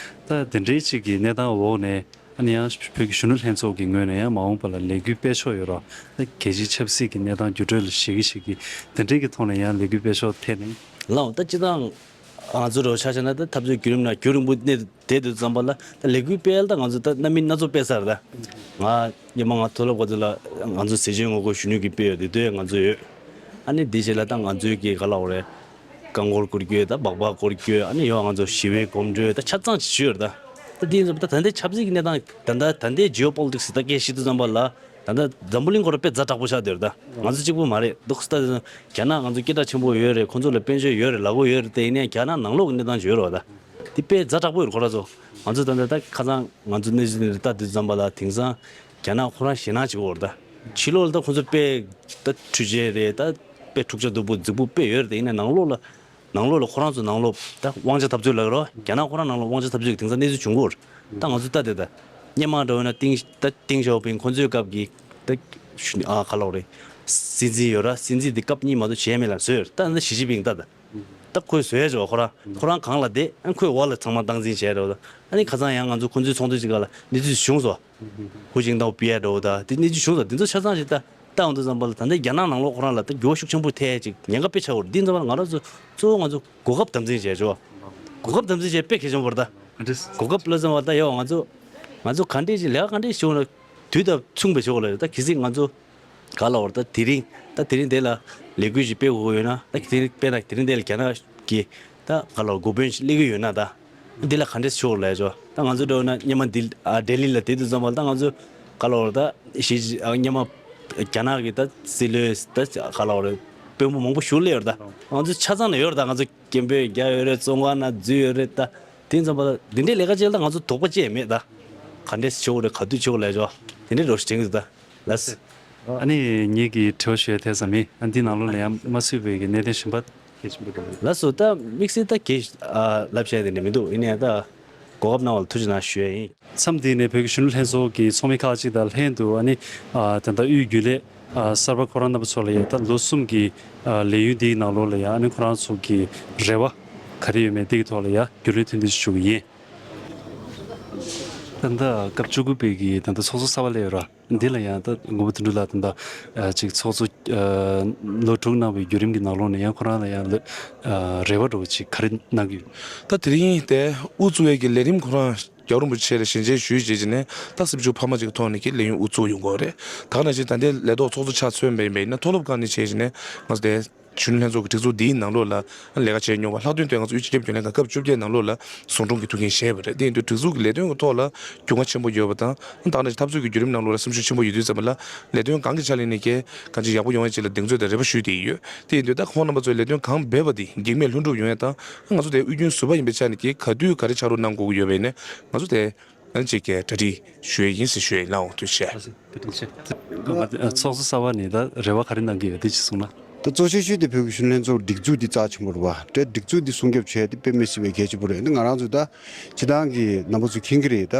བ། ད་དེ་འདྲའི་ཅིག་གི་གནས་སྟངས་འོག་ནས། ཨ་ནི་ཡང་བོད་ཀྱི་གཞོན་ནུ་ལྷན་ཚོགས་ཀྱི་ངོས་ནས་ཡང་མ་འོངས་པ་ལ་ལས་འགུལ་སྤེལ་ཕྱོགས་ཡོད་ར། ད་རྒྱལ་སྤྱིའི་ཆབ་སྲིད་ཀྱི་གནས་སྟངས་འགྱུར་འགྲོས་ལ་གཞིགས་ཀྱི་གཞིགས་ཀྱི་དེ་འདྲའི་གི་ཐོག་ནས་ཡང་ལས་འགུལ་སྤེལ་ཕྱོགས་ཐད་ནས། ལའོ་ད་སྤྱི་བཏང་ང་ཚོ་རོ་ཆ་བཞག་ན་ད་འཐབ་རྩོད་བརྒྱུད་རིམ་ནང་རྒྱུན་རིང་པོ་གནས་བསྡད་དུས་ཙམ་པ་ལ་ད་ལས་འགུལ་སྤེལ་ད་ང་ཚོ་ད་རྣམ་སྨིན་སྣ་ཚོགས་སྤེལ་ཚར་ད། ང་སྔོན་མ་ང་མཐོ་སློབ་སྐབས་དུས་ལ་ང་ཚོ་ཟས་བཅད་ངོ་རྒོལ་གཞོན་ནུ་གི་སྤེལ་ཡོད་དེ་དུས་ང་ཚོ་ཡོད། ཨ་ནི་དེ་རྗེས་ལ་ད་ང་ཚོའི་གི་ག་ལ་འོ་རེད། རྐང་འཁོར་བསྐོར་རྒྱུ་ད་སྦག་སྦག་བསྐོར་རྒྱུ་ཨ་ནི་ཡོ་ང་ཚོ་ཞི་བའི་གོམ་བགྲོད་ད་ཆ་ཚང་ཅིག་ཞུས་ཡོད་རེད་ད། ད་དེ་ཡིན་ཙང་ད་ད་ལྟའི་ཆབ་སྲིད་ཀྱི་གནས་སྟངས་ད་ལྟ་ད་ལྟའི་ཇི་ཨོ་པོ་ལི་ཊིག་སི་ད་སྐད་བཤད་དུས་ཙམ་པ་ལ་ད་ལྟ་འཛམ་བུ་གླིང་ཁོ་རང་དཔེ་ཛ་དྲག་པོ་ཆགས་བསྡད་ཡོད་རེད་ད། ང་ཚོ་གཅིག་པུ་མ་རེད་འདུག་ད་རྒྱ་ནག་ང་ཚོ་སྐད་གྲགས་ཆེན་པོ་ཡོད་རེད། ཁོང་ཚོ་ལ་དཔལ་འབྱོར་ཡོད་རེད་ལ་གོ་ཡོད་རེད་དེ་ཡིན་ནའི་རྒྱ་ནག་ནང་ལོགས་ཀྱི་གནས་སྟངས་ཅིག་ཡོད་རེད་བ་ད། དེ་དཔེ་ཛ་དྲག་པོ་ཡོད་རེད་ཁོ་རང་ཚོ། ང་ཚོ་ད་ལྟ་ད་ཁ་སང་ང་ཚོ་གནས་ཚུལ་འདི་ལྟ་དུས་ཙམ་པ་ལ་དེང་སང་རྒྱ་ནག་ཁོ་རང་ཞེད་སྣང་བྱེད་ཀྱི་ཡོད་རེད་ད། ཕྱི་ལོགས་ལ་ད་ཁོང་ཚོ་དཔེ་ད་འཕྲུལ་ཆས་རེད་ད། དཔེ་འཁྲུག་ཆ་སྡུག་པོ་རྫིག་པོ་དཔེ་ཡོད་རེད་དེ་ཡིན་ན་ནང་ལོགས་ལ། ནང་ལོགས་ལ་ཁོ་རང་ཚོ་ནང་ལོགས་ད་དབང་ཆ་འཐབ་རྩོད་ལབ་ཀྱི་རོ། རྒྱ་ནག་ཁོ་རང་ནང་ལོགས་དབང་ཆ་འཐབ་རྩོད་ཀྱི་དེང་སང་གནས་ཚུལ་བྱུང་གི་ཡོད་རེད། ད་ང་ཚོ་ལྟ་དེ་ད། སྔོན་མ་འདྲ་བོ་ན་ཏིང་ད་ཏིང་ཞའོ་ཕིང་ཁོང་ཚོའི་སྐབས་ཀྱི་ད་ཨ་ག་ལབ་རེད། སྲིད་འཛིན་ཡོད་ར། སྲིད་འཛིན་དེ་སྐབས་གཉིས་མ་གཏོགས་བྱས་མེད་ལ་བཟོས་ཡོད་རེད། ད་ད་ཞི་ཅིན་ཕིང་ད་ད། ད་ཁོས་བཟོས་ཡ་ཆོག་ཁོ་རང་ཁོ་རང་གང་ལ་བསྡད་ཨ་ཁོས་འོག་ལ་ཚང་མ་སྟངས་འཛིན་བྱས་རེད་བ། ཨ་ནི་ཁ་སང་ཡང་ང་ཚོ་ཁོ་ཚོའི་ཚོགས་འདུ་ཅིག་སྒང་ལ་གནས་ཚུལ་བྱུང་སོང་། ཧུའུ་ཅིན་ཐའོ་ཕུད་ཡ་འདྲ་བོ་ད་དེ་གནས་ཚུལ་བྱུང་སོང་། དེ་ཚོ་ཆ་ཚང་ཞིག་ད་ལྟ་འོང་དུས་ཙམ་པ་ལ་ད་ལྟ་རྒྱ་ནག་ནང་ལོགས་ཁོ་རང་ལ་ད་འགྱུར་བ་ཤུགས་ཆེན་པོ་ཐེབས་ཡ་ཅིག་ཉེན་ཁ་དཔེ་ཆེ་བོ་རེད། འདི་ཙམ་པ་ལ་ང་རང་ཚོ་གཙོ་བོ་ང་ཚོ་གོ་སྐབས་དམ་འཛིན་བྱས་ཆོག་གོ་སྐབས་དམ་འཛིན་བྱས་དཔེ་གལ་ཆེན་པོ་རེད་ད། གོ་སྐབས་ལ་ཙམ་པ་ད་ཡོད་ང་ཚོ་ང་ཚོ་ག་འདྲས་ཅིག་ལས་ཀ་ག་འདྲས་ཤིག་བྱུང་ན་དུས་དང་མཚུངས་པའི་ཆོག་ལ་ད་གལ་སྲིད་ང་ཚོ། ག་ལ་བར་ད་དེ་རིང་ད་དེ་རིང་དེ་ལ་ལས་འགུལ་ཞིག་སྤེལ་དགོས་ཡོད་ན་ད་དེ་རིང་དཔེར་ན་དེ་རིང་དེ་ལ་རྒྱ་ནག་གི་ད་ག་ལ་བར་འགོ་དཔོན་ཞིག་སླེབས་ཀྱི་ཡོད་ན་ད་འདི་ལ་ག་འདྲས་ཤོག་ལས་ཆོག་ད་ང་ཚོ་འདྲ་བོ་ན་སྔོན་མ་འདི་ཨ་ལྡི་ལི་ལ་དེ་དུས་ཙམ་པ་ད་ང་ཚོ་ག་ལ་བར་ད་ཞིག་ཨ་སྔོན་མ་རྒྱ་ནག་གི་ད་སྲིད་བློན་ད་ག་ལ་བར་དཔོན་པོ་མང་པོ་ཞིག་སླེབས་ཡོད་རེད། ད་ང་ཚོ་ཆ་ཚང་ནས་ཡོད་རེད། ད་ང་ཚོ་སྐད་འབོད་རྒྱག་ཡོད་རེད། བཙོན་ཁང་ནང་འཛུལ་ཡོད་རེད། ད་དེ་ཙམ་པ་ད་འདི་འདྲའི་ལས་ཀ་བྱེད་ལ་ད་ང་ཚོ་དོགས་པ་ཅི་ཡང་མེད། ད་ག་འདྲས་ཤོག་རེད་ག་དུས་ཤོག་ལས་ཆོག་དེ་འདྲའི་རོ་ཞིག་དྲན་གི་འདུག་ད། ལགས། ཨ་ནི་ངེད་ཀྱི་དྲི་བ་ཞུ་ཡ་ཐེབས་ཙམ་ཡིན། ཨ་འདི་ནང་ལོགས་ལ་ཡང་མ་སུས་པའི་གི་གནད་དོན་གཞན་པ་གལ་ཆེན་པོ་འདུག་ལགས་སོ། ད་དམིགས་བསལ་ད་གལ་ཨ་ལབ་བྱས་དེ་འདྲ་མི་འདུག་ཡིན་ནའི་ད་གོ་སྐབས་གནང་བ་ལ་ཐུགས་རྗེ་གནང་ཞུ་ཡ་ཡིན། མཚམས་འདི་ནས་བོད་ཀྱི་གཞོན་ནུ་ལྷན་ཚོགས་ཀྱི་ཚོགས་མི་ཁག་ཅིག་དང་ལྷན་དུ་ཨ་ནི་ཨ་ད་ལྟ་དབུས་རྒྱུན་ལས་ཨ་གསར་པ་ཁོ་རང་རྣམ་པ་ཚོ་ལ་ཡ་ད་ལོ་གསུམ་གྱི་ཨ་ལས་ཡུན་འདིའི་ནང་ལོགས་ལ་ཡ་ཨ་ནི་ཁོ་རང་ཚོ་གི་རེ་བ་ག་རེ་ཡོད་མེད་འདི་གི་ཐོག་ལ་ཡ་རྒྱུས་ལོན་ཐུང་ཐུང་ཞིག་ཞུ་གི་ཡིན། ད་ལྟ་སྐབས་བཅུ་དགུ་པའི་གི་ད་ལྟ་ཚོགས་གཙོ་གསར་པ་སླེབས་ཡོད་ར། འདི་ལ་ཡང་ད་མགོན་པོ་དོན་གྲུབ་ལགས་ད་ལྟ་ཅིག་ཚོགས་གཙོ་ལོ་དྲུག་གནང་བའི་བརྒྱུད་རིམ་གྱི་ནང་ལོགས་ནས་ཡང་ཁོ་རང་ལ་ཡང་རེ་བ་འདྲ་བོ་ཅིག་ག་རེ་གནང་གི་ཡོད། ད་དེ་རིང་དེ་དབུ་གཙོ་བའི་གི་ལས་རིམ་ཁོ་རང་རྒྱལ་བ་རིན་པོ་ཆེ་ལ་ཞལ་མཇལ་ཞུས་རྗེས་ཀྱི་ནས་ད་སྲིད་བྱུས་འཕར་མ་ཅིག་གི་ཐོག་ནས་ཀྱི་ལས་ཡུན་དབུ་གཙོ་ཡོང་གི་ཡོད་རེད། ད་ག་ནང་བཞིན་ད་ལྟའི་ལས་ཐོག་ཚོགས་གཙོ་ཆགས་ཚུན་པའི་ཡིན་ན་མཐོ་སློབ་ཁག་ནས་བྱས་ཀྱི་ནས་ང་ཚོ་དེ། གཞོན་ནུ་ལྷན་ཚོགས་ཀྱི་སྒྲིག་འཛུགས་འདིའི་ནང་ལོགས་ལ་ལས་ཀ་བྱས་མྱོང་བ་ལྷག་དོན་དུ་ང་ཚོ་དབུས་སྤྱི་ཁྱབ་རྒྱུན་ལས་ཁང་སྐབས་བཅོ་བརྒྱད་ནང་ལོགས་ལ་ཟུང་དྲུང་གི་ཐུགས་འགན་བཞེས་པ་རེད། དེ་ཡིན་དུས་སྒྲིག་འཛུགས་ཀྱི་ལས་དོན་གྱི་ཐོག་ལ་རྒྱུས་མངའ་ཆེན་པོ་ཡོད་པ་དང་ད་ག་ནང་བཞིན་འཐབ་རྩོད་ཀྱི་བརྒྱུད་རིམ་ནང་ལོགས་ལ་སེམས་ཤུགས་ཆེན་པོ་ཡོད་དུས་ཙམ་པ་ལ་ལས་དོན་གང་གི་ཆ་ལ་ཡིན་ནའི་ཀྱེ་གང་ཅི་ཡག་པོ་ཡོང་བའི་ཆེད་ལ་གདེང་ཚོད་དང་རེ་བ་ཞུས་བསྡད་ཡོད། དེ་ཡིན་དུས་ད་ཁོང་རྣམ་པ་ཚོས་ལས་དོན་གང་འབད་པ་དེ་གེགས་མེད་ལྷུན་གྲུབ་ཡོང་ཡ་དང་ང་ཚོ་དེ་དབུས་རྒྱུན་ཟུར་པ་ཡིན་པའི་ཆ་ནས་ཀྱེ་ག་དུས་ག་རེ་ཕྱག་རོགས་གནང་དགོས་ཀྱི་ཡོད་པ་ཡིན་ན་ང་ཚོ་དེ། ཨ་ཅིག་གིས་གྲ་སྒྲིག་ཞུ་ཡས་ཡིན་ཟེར་ཞུ་ཡས་ལ་འོང་དུས་བྱས། ཚོགས་གཙོ་གསར་པ་ནས་ད་རེ་བ་ག་རེ་གནང་གི་ཡོད་དེ་ཅིག་གསུངས་ན། ད་གཙོ་ཆེ་ཤོས་དེ་བོད་ཀྱི་གཞོན་ནུ་ལྷན་ཚོགས་སྒྲིག་འཛུགས་འདི་རྩ་ཆེན་པོ་རེད་བ། དེ་སྒྲིག་འཛུགས་འདི་སྲུང་སྐྱོབ་བྱས་ཏེ་དཔེ་མི་སྲིད་པའི་གལ་ཆེན་པོ་རེད། འདི་ང་རང་ཚོ་ད་སྤྱི་བཏང་གི་རྣམ་པ་ཚོ་མཁྱེན་གྱི་རེད། ད་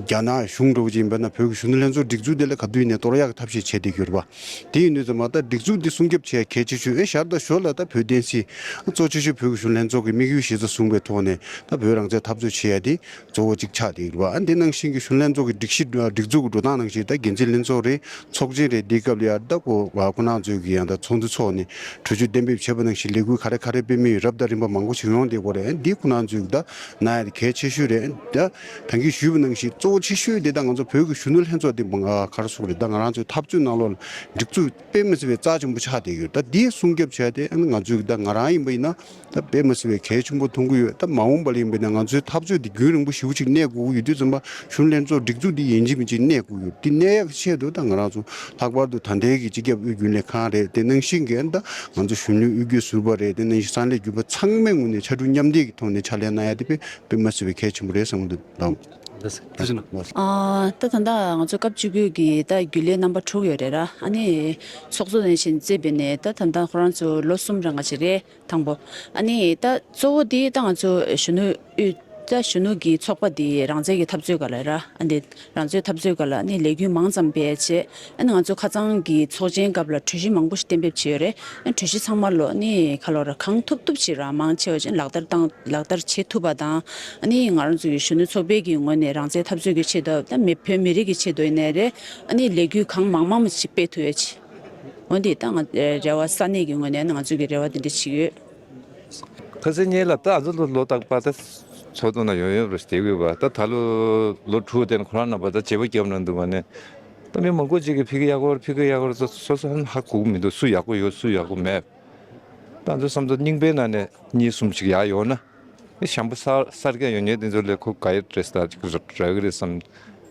རྒྱ་ནག་གཞུང་འདྲ་བོ་ཅིག་ཡིན་པ་ན་བོད་ཀྱི་གཞོན་ནུ་ལྷན་ཚོགས་སྒྲིག་འཛུགས་དེ་ལ་ག་དུས་ཡིན་ནའི་གཏོར་ཡག་གི་ཐབས་ཤེས་བྱས་བསྡད་ཀྱི་ཡོད་རེད་བ། དེ་ཡིན་དུས་ཙམ་པ་ད་སྒྲིག་འཛུགས་འདི་སྲུང་སྐྱོབ་བྱས་གལ་ཆེ་ཤོས། ཨེ་ཞར་དང་ཞོར་ལ་ད་བོད་བསྟན་སྲིད་གཙོ་ཆེ་ཤོས་བོད་ཀྱི་གཞོན་ནུ་ལྷན་ཚོགས་ཀྱི་དམིགས་ཡུལ་གཞི་རྩ་བཟུང་བའི་ཐོག་ནས་ད་བོད་རང་བཙན་འཐབ་རྩོད་བྱེད་ཡ་དེ་གཙོ་བོ་གཅིག་ཆགས་བསྡད་ཡོད་རེད་བ། ཨ་འདི་ནང་བཞིན་གྱི་གཞོན་ནུ་ལྷན་ཚོགས་ཀྱི་སྒྲིག་གཞི་སྒྲིག་འཛུགས་ཀྱི་འགྲོ་སྟངས་ནང་བཞིན་ད་འགན་འཛིན་ལྷན་ཚོགས་རེད། ཚོགས་ཆེན་རེད། འདིའི་སྐབས་ལ་ཡར་ད་ཁོ་ཁོ་རང་ཚོས་ཀྱི་ཡང་ད་ཚོགས་འདུ་ཚོགས་ནས་གྲོས་ཆོད་གཏན་འབེབས་བྱས་པ་ནང་བཞིན་ལས་འགུལ་ག་རེ་ག་རེ་སྤེལ་མིན་ཡོད་རབ་དང་རིམ་པ་མང་པོ་ཞིག་ཡོང་བསྡད་ཡོད་རེད། ཨ་འདི་ཁོ་རང་ཚོས་ཀྱི་ད་གནང་ཡ་དེ་གལ་ཆེ་ཤོས་རེད། ད་ད་གིན་ཞུས་པ་ནང་བཞིན་གཙོ་བོ་ཆེ་ཤོས་དེ་ད་ང་ཚོ་བོད་ཀྱི་གཞོན་ནུ་ལྷན་ཚོགས་དེ་མ་ག་རེ་ཟེར་དགོས་རེད། ད་ང་རང་ཚོའི་འཐབ་རྩོད་ནང་ལོགས་ལ་སྒྲིག་འཛུགས་དཔེ་མི་སྲིད་པའི་རྩ་ཆེན་པོ་ཆགས་བསྡད་ཡོད། ད་འདི་སྲུང་སྐྱོབ་བྱས་ཏེ་ཨ་ནི་ང་ཚོས་ཀྱི་ད་ང་རང་ཡིན་པ་ཡིན་ན། ད་དཔེ་མི་སྲིད་པའི་གལ་ཆེན་པོ་མཐོང་གི་ཡོད། ད་མ་འོངས་པ་ལ་ཡིན་པ་ན་ང་ཚོའི་འཐབ་རྩོད་འདི་རྒྱུན་རིང་པོ་ཞེ་པོ་ཅིག་གནས་དགོས་ཀྱི་ཡོད་དུས་ཙམ་པ་གཞོན་ནུ་ལྷན་ཚོགས་སྒྲིག་འཛུགས་འདི་ཡིན་གཅིག་མིན་གཅིག་གནས་དགོས་ཀྱི་ཡོད། འདི་གནས་ཡག་གི་ཆེད་དུ་ད་ང་རང་ཚོ་ལྷག་པར་དུ་ད་ལྟའི་གི་སྤྱི་ཁྱབ་དབུས་རྒྱུན་ལས་ཁང་རེད། དེ་ནང་བཞིན་གྱི་ད་ང་ཚོ་གཞོན་ནུ་དབུས་རྒྱུན་ཟུར་པ་རེད། དེ་ནང་བཞིན་གསར་ལས་འགུལ་པ་ཚང་མའི་ངོས་ནས་ཕྱར་གྲུ་མཉམ་འདེགས་ཀྱི་ཐོག་ནས་ཕྱག་ལས་གནང་ཡ་དེ་དཔེ་དཔེ་མི་སྲིད་པའི་གལ་ཆེན་པོ་རེད་བསམ་གྱི་འདུག་ཨ་ད་ད་ལྟ་ང་ཚོ་སྐབས་བཅུ་དགུ་གི་ད་རྒྱུན་ལས་རྣམ་པ་དྲུག་ཡོད་རེད་ར། ཨ་ནི་ཚོགས་གཙོ་ནས་བྱས་བརྩིས་པ་ཡིན་ན་ད་ད་ལྟ་ཁོ་རང་ཚོ་ལོ་གསུམ་རང་ག་ཅིག་རེད། དང་པོ། ཨ་ནི་ད་གཙོ་བོ་དེ་ད་ང་ཚོ་གཞོན་ནུ་དབུས་ད་གཞོན་ནུ་གི་ཚོགས་པ་དེ་རང་བཙན་གྱི་འཐབ་རྩོད་སྒང་ལ་ར། ཨ་ནི་རང་བཙན་འཐབ་རྩོད་སྒང་ལ་ཨ་ནི་ལས་འགུལ་མང་ཙམ་སྤེལ་བྱས། ཨ་ནི་ང་ཚོ་ཁ་སང་གི་ཚོགས་ཆེན་སྐབས་ལ་གྲོས་གཞི་མང་པོ་ཞིག་གཏན་འབེབས་བྱས་ཡོད་རེད། ཨ་ནི་གྲོས་གཞི་ཚང་མ་ལོ་ཨ་ནི་ག་ལོ་ར་གང་ཐུབ་ཐུབ་ཅིག་ར་མང་ཆེ་བ་ཅིག་ལག་བསྟར་བཏང་ལག་བསྟར་བྱེད་ཐུབ་པ་དང་། ཨ་ནི་ང་རང་ཚོ་གི་གཞོན་ནུ་ཚོགས་པའི་གི་ངོས་ནས་རང་བཙན་འཐབ་རྩོད་ཀྱི་ཆེད་དུ་ད་མི་བོད་མི་རིགས་ཀྱི་ཆེད་དུ་ཡིན་ནའི་རེད། ཨ་ནི་ལས་འགུལ་གང་མང་མང་ཞིག་སྤེལ་ཐུབ་ཡོད་ཅིག་འོན་ཏེ་ད་ང་རེ་བ་ས་གནས་ཀྱི་ངོས་ནས་ང་ཚོ་གི་རེ་བ་དེ་འདྲ་ཞིག་ཡོད། ཁ་སང་ཉིན་ལ་ད་ང་ཚོ་ལོ་ལོ་རྟག་པར་ད་ཚོགས་འདུ་ནང་ཡོང་ཡོང་རེ་བསྡད་དགོས་པ། ད་ད་ལོ་ལོ་དྲུག་དེ་ནས་ཁོ་རང་རྣམ་པ་ད་བརྗེ་པོ་བརྒྱབ་གནང་འདུག་པ་ནས། ད་མི་མང་པོ་ཅིག་གིས་ཕ་གི་ཡག་པོ་རེད། ཕ་གི་ཡག་པོ་རེད། སོ་སོ་ཧ་གོ་གི་མི་འདུག་སུ་ཡག་པོ་ཡོད་སུ་ཡག་པོ་མེད། ད་ང་ཚོ་བསམ་ཚུལ་རྙིང་པའི་ནང་ནས་གཉིས་གསུམ་ཅིག་ཡག་ཡོད་ན། ཨེ་ཞང་པོ་གསར་གསར་སྐྱེས་ཡོད་མཁན་དེ་ཚོ་ལས་ཁོ་དགའ་ཡི་རེད་ཟེར་ཅིག་རག་གི་རེད་བསམ།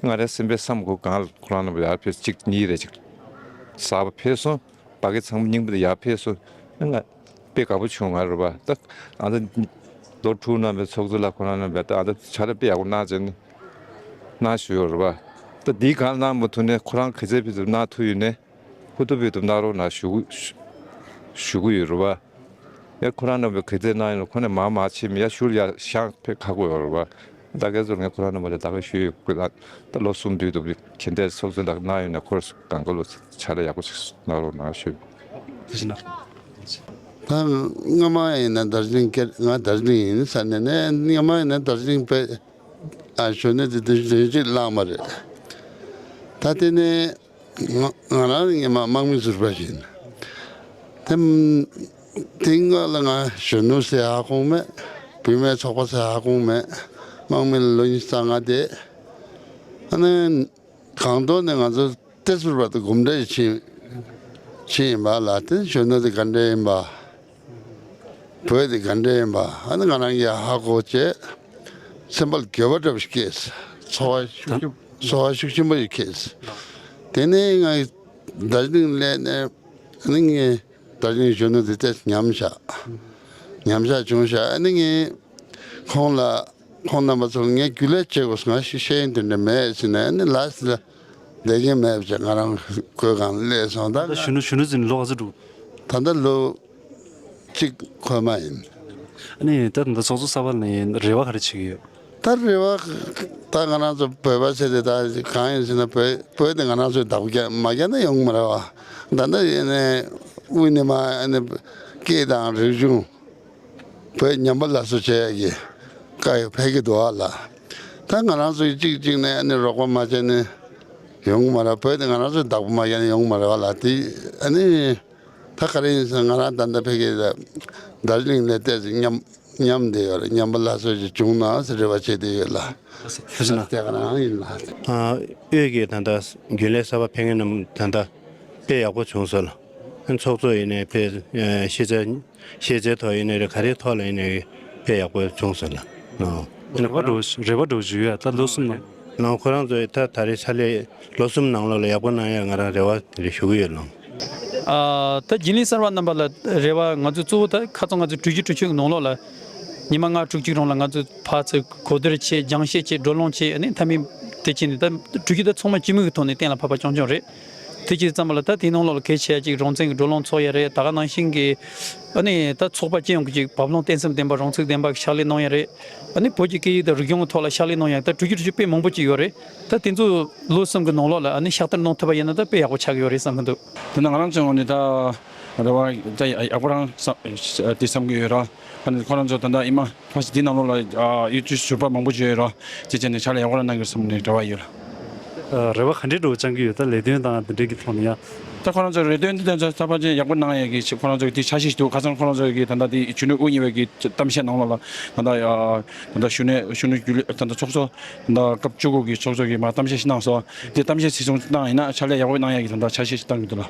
ང་རའི་སེམས་པའི་བསམ་ཁོ་གང་ལ་ཁོ་རང་ལ་ཡར་ཕེབས་གཅིག་གཉིས་རེ་ཅིག་གསར་པ་ཕེབས་སོང་། ཕ་གི་ཚང་མ་རྙིང་པ་དེ་ཡར་ཕེབས་སོང་། ང་དཔེ་དགའ་པོ་བྱུང་ང་རེད་པ། ད་ཨ་ད་ལོ་དྲུག་ནང་པའི་ཚོགས་གཙོ་ལགས་ཁོ་རང་ནང་པའི་ད་ཨ་ད་ཕྱག་ལས་དཔེ་ཡག་པོ་གནང་བྱས་ནས་གནང་བཞུགས་ཡོད་རེད་པ། ད་འདིའི་སྒང་གནང་མ་ཐུབ་ནས་ཁོ་རང་ག་ཚད་ཕེབས་ཐུབ་གནང་ཐུབ་ཡོད་ནས། ཧུར་ཐུབ་ཕུད་ཐུབ་གནང་རོགས་གནང་ཞུ་གི་ཞུ་གི་ཡོད་རེད་པ། ཡ་ཁོ་རང་རྣམ་པས་ག་ཚད་གནང་ཡོད་ན་ཁོ་ནས་མང་མང་ཕྱིན་ཡ་ཞུ་ཡ་ཤང་ཕེབས་ཁག་པོ་ཡོད་རེད་པ། ད་ག་ཚོད་ངས་ཁོ་རང་རྣམ་པ་ལ་ད་ག་ཞུ་ཡོད་ཀི་ལ། ད་ལོ་གསུམ་དུས་དུ་ཁྱེད་འདྲའི་ཚོགས་གཙོ་ལགས་གནང་ཡོད་ན་ཁོ་རང་གང་ག་ལོ་ཕྱག་ལས་ཡག་པོ་ཞིག་གནང་རོགས་གནང་ཞུ། དེ་བཞིན་ད་སྔ་མ་ཡིན་ན་དར་ཇི་ལིང་སྐད་ང་དར་ཇི་ལིང་ཡིན་ས་ནས་ནས་སྔ་མ་ཡིན་ན་དར་ཇི་ལིང་པའི་ཨ་གཞོན་ནུ་དེ་དུས་རེ་གཅིག་བླངས་པ་རེད། ད་དེ་ནས་ང་ང་རང་སྔོན་མ་དམག་མི་ཟུར་པ་ཞིག་ཡིན། དེ་དེ་སྔོན་ལ་ང་གཞོན་ནུ་ཟེར་ཧ་གོ་མེད། བུད་མེད་ཚོགས་པ་ཟེར་ཧ་གོ་མེད། དམག་མི་ལ་ལོ་ཉི་ཤུ་རྩ་ལྔ་བསྡད། ཨ་ནི་སྒང་ཏོག་ནས་ང་ཚོ་ཏེ་ཟུར་པ་དང་གོམ་བགྲོད་ཕྱིན་ཕྱིན་ཡིན་པ་ལ། དེ་གཞོན་ནུ་དེ་ག་འདྲ་ཡིན་པ། བོད་དེ་ག་འདྲ་ཡིན་པ་ཨ་ནི་ང་རང་གིས་ཧ་གོ་བྱས། སེམས་པ་ལ་འགྱོད་པ་འདྲ་པོ་ཞིག་སྐྱེས། ཚོར་བ་ཤུགས་ཆེན་ཚོར་བ་ཤུགས་ཆེན་པོ་ཞིག་སྐྱེས། དེ་ནས་ང་དར་ཇི་ལིང་སླེབས་ནས་ཨ་ནི་ངས་དར་ཇི་ལིང་གཞོན་ནུ་དེ་ཏོག་ཙམ་ཉམས་བཞག་ཉམས་བཞག་བྱུང་བཞག་ཨ་ནི་ངས་ཁོང་ལ་ཁོང་རྣམ་པ་ཚོར་ངས་རྒྱུན་ལས་བྱེད་དགོས་སོང་། ང་ཤེས་ཤེས་ཡོན་དེ་འདྲ་མེད་ཟེར་ནས་ཨ་ནི་ལ་སི་ལ་བསྡད་ཀྱི་མེད་པ་བྱས་ང་རང་གོས་གང་སླེབས་སོང་། ད་ད་ལྟ་གཞོན་ནུ་གཞོན་ནུ་ཟིན་ལོ་ག་ཚོད་འགྲོ། ད་ལྟ་ལོ་གཅིག་འཁོར་མ་ཡིན། ཨ་ནི་ད་ད་ཚོགས་གཙོ་གསར་པ་ནས་རེ་བ་ག་རེ་བྱེད་ཀྱི་ཡོད། ད་རེ་བ་ད་ང་རང་ཚོ་བོད་པ་ཟེར་དེ་ད་གང་ཡིན་ཟེར་ན་བོད་བོད་དེ་ང་རང་ཚོས་བདག་པོ་རྒྱག་མ་རྒྱག་ན་ཡོང་གི་མ་རེད་བ། ད་ལྟ་ཡིན་ནའི་དབུས་ནས་མར་ཨ་ནི་སྐད་དང་རིག་གཞུང་བོད་ཉམས་པ་སླར་གསོ་བྱེད་ཡག་གི་དཀའ་ཡོད་འཕེལ་གྱི་འདུག་བ་ལ། ད་ང་རང་ཚོས་གཅིག་གཅིག་ནས་ཨ་ནི་རོགས་པ་མ་བྱས་ནས་ཡོང་གི་མ་རེད། བོད་དེ་ང་རང་ཚོས་བདག་པོ་མ་རྒྱག་ན་ཡོང་གི་མ་རེད་བ་ལ། དེ་ཨ་ནི། ད་ག་རེ་ཡིན་ཟེར་ན་ང་རང་ད་ལྟ་ཕ་གི་ལ་དར་ཇི་ལིང་ལ་བལྟས་ཚེ་ཉམས་ཉམས་བསྡད་ཡོད་རེད། ཉམས་པ་སླར་གསོ་ཞིག་བྱུང་ན་ཟེར་རེ་བ་བྱེད་བསྡད་ཡོད་ལ། ཐུགས་རྗེ་གནང་། དེ་ག་རང་ཡིན་ལ། ཨ་དབུས་ཀྱི་ད་ལྟ་རྒྱུན་ལས་གསར་པ་ཕེབས་མཁན་རྣམས་ད་ལྟ་དཔེ་ཡག་པོ་བྱུང་སོང་ལ། ཚོགས་གཙོ་ཡིན་ནའི་དཔེ་ཤེས་ཚད་ཤེས་ཚད་ཐོག་ཡིན་ནའི་རེད། ག་རེའི་ཐོག་ལ་ཡིན་ནའི་དཔེ་ཡག་པོ་བྱུང་སོང་ལ། རེ་བ་འགྲོ་རེ་བ་འགྲོ་བཞུགས་ཡ་ད་ལོ་གསུམ་ནང་། ལགས་ཁོ་རང་ཚོས་ད་ད་རེས་ཕྱག་ལས་ལོ་གསུམ་ནང་ལོགས་ལ་ཡག་པོ་གནང་ཡ་ང་རང་རེ་བ་དེ་འདྲ་ཞུ་གི་ཡོད་ལགས། ཨ་ད་རྒྱུན་ལས་གསར་པ་རྣམ་པ་ལ་རེ་བ་ང་ཚོ་གཙོ་བོ་ད་ཁ་སང་ང་ཚོ་གྲོས་གཞི་གྲོས་ཆོད་ཀྱི་ནང་ལོགས་ལ་ ཉི་མ་ལྔ་དྲུག་ཅིག་རིང་ལ་ང་ཚོས་ཕར་ཚུར་གོ་བསྡུར་བྱས། སྦྱང་བཤད་བྱས། བགྲོ་གླེང་བྱས། ཨ་ནི་མཐའ་མའི་དེ་བྱས་ནས་ད་གྲོས་གཞི་དེ་ཚང་མ་སྤྱི་མོས་ཀྱི་ཐོག་ནས་གཏན་ལ་ཕབ་པ་རྐྱང་རྐྱང་རེད། དེ་བྱས་ཙམ་པ་ལ་ད་དེའི་ནང་ལོགས་ལ་གལ་ཆེ་ཡ་ཅིག་རང་བཙན་གྱི་བགྲོ་གླེང་ཚོགས་ཡ་རེད། ད་ག་ནང་བཞིན་གྱི་ཨ་ནི་ད་ཚོགས་པ་སྤྱི་ཡོངས་ཀྱི་ཅིག་བབ་བརླིང་གཏིང་ཟབ་ལྡན་པ། རང་ཚུགས་ལྡན་པ་ཞིག་ཕྱག་ལས་གནང་ཡ་རེད། ཨ་ནི་བོད་ཀྱི་སྐད་ཡིག་དང་རིག་གཞུང་གི་ཐོག་ལ་ཕྱག་ལས་གནང་ཡ། ད་གྲོས་གཞི་གྲོས་ཆོད་དཔེ་མང་པོ་ཅིག་ཡོད་རེད། ད་དེ་ཚོ་ལོ་གསུམ་གྱི་ནང་ལོགས་ལ་ཨ་ནི་ཕྱག་བསྟར་གནང་ཐུབ་པ་ཡིན་ན་ད་དཔེ་ཡག་པོ་ཆགས་ཀྱི་ཡོད་རེད་བསམ་གྱི་འདུག། དེ་ན་ང་རང་ཚོའི་ངོས་ནས་ད་རེ་བ་ད་ཡག་པོ་རང་བསམ་དེ་བསམ་གྱི་ཡོད་ར། ཨ་ནི་ཁོ་རང་ཚོ་ད་ལྟ་ཨིན་མ་ཕ་སི་འདི་ནང་ལོགས་ལ་ཨ་ཡུལ་དུས་ཞུགས་པ་མང་པོ་བྱོས་ཡོད་ར། དེ་བྱས་ནས་ཕྱག་ལས་ཡག་པོ་རང་གནང་གི་བསམ་ནས་རེ་བ་ཡོད་ལ། ཨ། རེ་བ་ག་འདྲའི་འདྲ་བོ་བཅང་གི་ཡོད། ད་ལས་དོན་དང་དེ་འདྲའི་གི་ཐོག་ནས་ཡང་། ད་ཁོ་རང་ཚོ་ལས་དོན་འདི་དོན་ཚོ་ཚགས་པར་ཅན་ཡག་པོ་གནང་ཡས་ཀྱི་ཁོ་རང་ཚོ་གི་དེ་འཆར་གཞི་ཞིག་འདུག། ཁ་སང་ཁོ་རང་ཚོ་གི་ད་ལྟ་དེ་གཞོན་ནུ་དབུ་བརྙེས་པའི་གི་གཏམ་བཤད་ནང་ལོགས་ལ་ད་ལྟ་ཡ་ད་ལྟ་གཞོན་ནུ་གཞོན་ནུ་རྒྱུན་ལས་ད་ལྟ་ཚོགས་གཙོ་ད་ལྟ་སྐབས་བཅུ་དགུ་གི་ཚོགས་གཙོ་གིས་མར་གཏམ་བཤད་ཞིག་གནང་སོང་། དེ་གཏམ་བཤད་གཞིར་བཟུང་གནང་ཡིན་ན་ཕྱག་ལས་ཡག་པོ་གནང་ཡས་ཀྱི་ད་ལྟ་འཆར་གཞི་ཞིག་བཏང་གི་འདུག་ལ།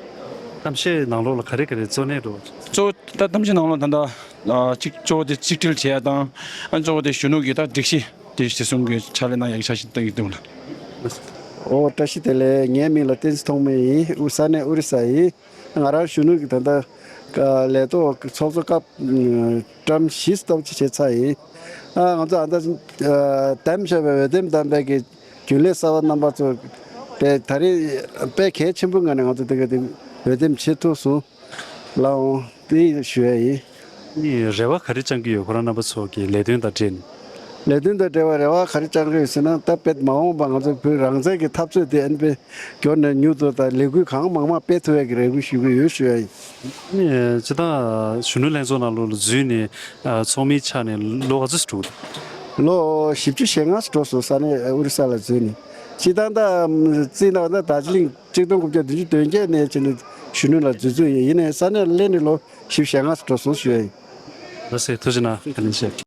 གཏམ་བཤད་ནང་ལོགས་ལ་ག་རེ་ག་རེ་གཙོ་གནད་འགྲོ། གཙོ་བོ་ད་གཏམ་བཤད་ནང་ལོགས་ད་ལྟ་ཨ་གཅིག་གཙོ་བོ་དེ་གཅིག་སྒྲིལ་བྱེད་ཡ་དང་། ཨ་གཙོ་བོ་དེ་གཞོན་ནུ་གི་ད་སྒྲིག་གཞི་དེ་གཞིར་བཟུང་གི་ཕྱག་ལས་གནང་ཡ་གི་འཆར་གཞི་བཏང་གི་འདུག་ལ། ཨོ་བཀྲ་ཤིས་བདེ་ལེགས། ངའི་མིང་ལ་བསྟན་འཛིན་ཐོགས་མེད་ཡིན། ཨུ་ས་གནས་ཨོ་རི་ས་ཡིན། ང་རང་གཞོན་ནུ་གི་ད་ལྟ་ཀ་ལས་ཐོག་ཚོགས་གཙོ་སྐབས་ཨ་བཀྲམ་བཞི་ཙམ་ཅིག་བྱས་ཚར་ཡིན། ཨ་ང་ཚོ་ཨ་ད་ཨ་དམ་བཞག་པའི་འོས་འདེམས་བདམས་པའི་གི་རྒྱུན་ལས་གསར་པ་རྣམ་པ་ཚོ་དེ་ད་རེས་དཔེ་གལ་ཆེན་པོའི་ངང་ནས་ང་ཚོ་དེ་ག་དེ་འོས་འདེམས་བྱེད་ཐུབ་སོང་། ལགས་འོང་། དེ་ཞུ་ཡ་ཡིན། ཨ་ནི་རེ་བ་ག་རེ་བཅང་གི་ཡོད། ཁོ་རང་རྣམ་པ་ཚོ་གི་ལས་དོན་དང་འབྲེལ་ནས། ལས་དོན་དང་འབྲེལ་བ་རེ་བ་ག་རེ་བཅང་གི་ཡོད་ཟེར་ན། ད་དཔེ་མ་འོངས་པ་ང་ཚོ་བོད་རང་བཙན་གྱི་འཐབ་རྩོད་དེ་ཨ་ནི་དཔེ་མགྱོགས་ནས་མྱུར་དུ་དང་ལས་འགུལ་གང་མང་མང་སྤེལ་ཐུབ་ཡ་གི་རེ་སྐུལ་ཞུ་གི་ཡོད་ཞུ་ཡ་ཡིན། ཨ་ནི་སྤྱིར་བཏང་གཞོན་ནུ་ལྷན་ཚོགས་ནང་ལོགས་ལ་འཛུལ་ནས་ཨ་ཚོགས་མིའི་ཆ་ནས་ལོ་ག་ཚོད་ཞིག་འགྲོ་གི་འདུག། ལོ་བཞི་བཅུ་ཞེ་ལྔ་ཞིག་འགྲོ་སོང་། ས་གནས་ཨོ་རི་ས་ལ་འཛུལ་ནས། སྤྱིར་བཏང་ད་རྩིས་གནང་ན་དར་ཇི་ལིང་གཅིག་སྟོང་དགུ་བརྒྱ་བདུན་ཅུ་དོན་བརྒྱད་ནས་བྱས་ནས་གཞོན་ནུ་ལ་འཛུལ་འཛུལ་ཡིན། ཡིན་ནའི་ས་གནས་ལ་སླེབས་ནས་ལོ་བཞི་བཅུ་ཞེ་ལྔ་ཞིག་འགྲོ་སོང་ཞུ་ཡ་ཡིན། ལགས་སེ། ཐུགས་རྗེ་གནང་། བཀའ་དྲིན་ཆེ།